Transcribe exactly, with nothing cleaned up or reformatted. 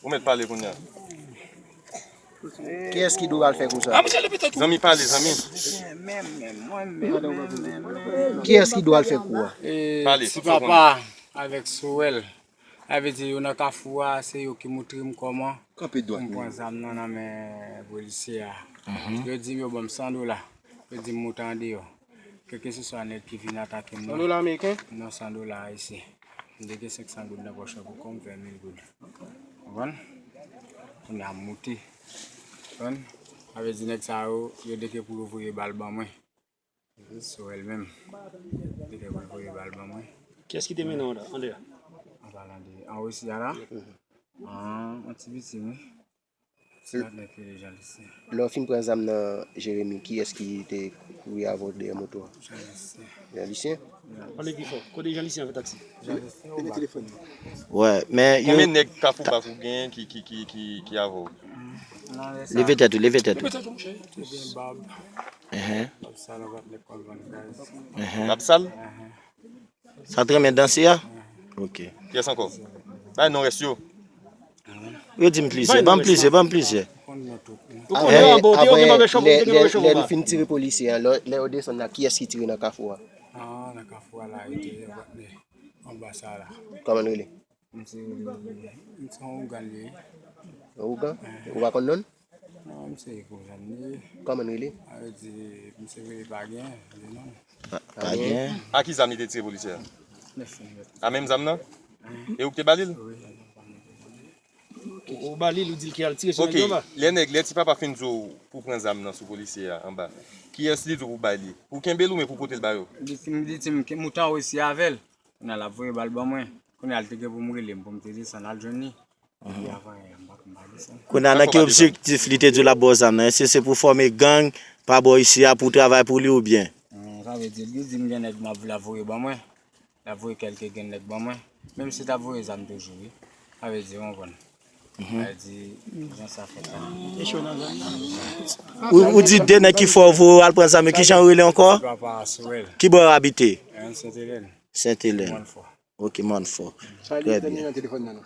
Ou mèt pale kounye a. Kiyès ki dwe al fè kou sa? Zanmi, pale, zanmi. Kiyès ki dwe al fè kou a? Pale, Ti Papa avèk Sorèl. Sa vle di yo nan kafou a, se yo ki moutre m kòman pou m pran zam nan nan men polisye a. Yo di m yo ban m san dola. Yo di m moute andeyò. Kèlkeseswa nèg ki vin atake m nan. San dola ameriken? Non, san dola ayisyen. M te gen senk san goud nan pòch mwen pou kò m fè mil goud. Konprann? Kounye a m moute. Konprann? Sa vle di nèg sa yo, yo te gen pou yo voye bal ban mwen. Sorèl menm. Yo te gen pou yo voye bal ban mwen. Kiyès ki te mennen w andeyò? An palan de an Risi a la? An, an ti piti, wi. Ti patnè ki rele Jan Lisyen. Lè w fin pran zam nan Jeremi, kiyès ki te kouri avè w dèyè moto a? Jan Lisyen. Jan Lisyen? Pale pi fò. Kote Jan Lisyen avè taksi? Jan Lisyen ou pa konn. Wè, men yo. Konbyen nèg Kafou Baf ou genyen ki, ki, ki, ki, ki avè w? Nan lè sa, Leve tèt ou, leve tèt ou. te gen bab. Enhen, Bab sa la, w ap lè kòl vann gaz. enhen. Bab Sal? Sa t renmen danse a? Ok. Kiyès ankò? Bay non rès yo. Yo di m plizyè, ban m plizyè, ban m plizyè. Konn nan tout. Ou konnen yo abò, ou te gen move chòp, ou te gen move chòp Lè anba. Nou fin tire polisye a, lè lè yo desann la, kiyès ki tire nan kafou a? Ah, nan kafou a la, yo te gen patnè anba sa la. Kòman l rele? M se, m se yon ougan li ye. Yon ougan? Ou pa konn non l? Non, m se gwo zanmi. Kòman l rele? Sa vle di, m se vle pa gen, li non. Pa gen. A ki zam li te tire polisye a? Nèf minit. A menm zam nan? E ou ki te ba li l? Ou ba li, ou di l ki al tire sou Ok, nèg yo anba. Lè nèg, lè Ti Papa fin di w pou pran zam nan sou polisye a anba, kiyès li di w pou bay li? Pou kenbe l oubyen pou pote l ba yo? Li di m, li di m, ke moutan resi avè l. Kounye a l ap voye bal ban mwen. Kounye a l te gen pou m rele m, pou m te desann al jwenn li. Epi avan yè, m pa, m pa desann. Kounye a nan ki objektif li te di w l ap ba w zam nan? Èske se pou fòme gang, pa bò isi a, pou w travay pou li oubyen? Sa vle di, li di m gen nèg m ap, l ap voye ban mwen. L ap voye kèlke grenn nèg ban mwen. Menm si l t ap voye zam toujou, wi. Sa vle di, ou konprann. Sa vle di, jan sa fèt la. Ou, ou di de nèg ki fè w voye w al pran zam yo, kijan yo rele ankò? Papa Sorèl. Ki bò yo abite? An Sent Elèn. Sent Elèn. Mòn fò. Ok, Mòn Fò. Trè byen. Nan telefòn nan.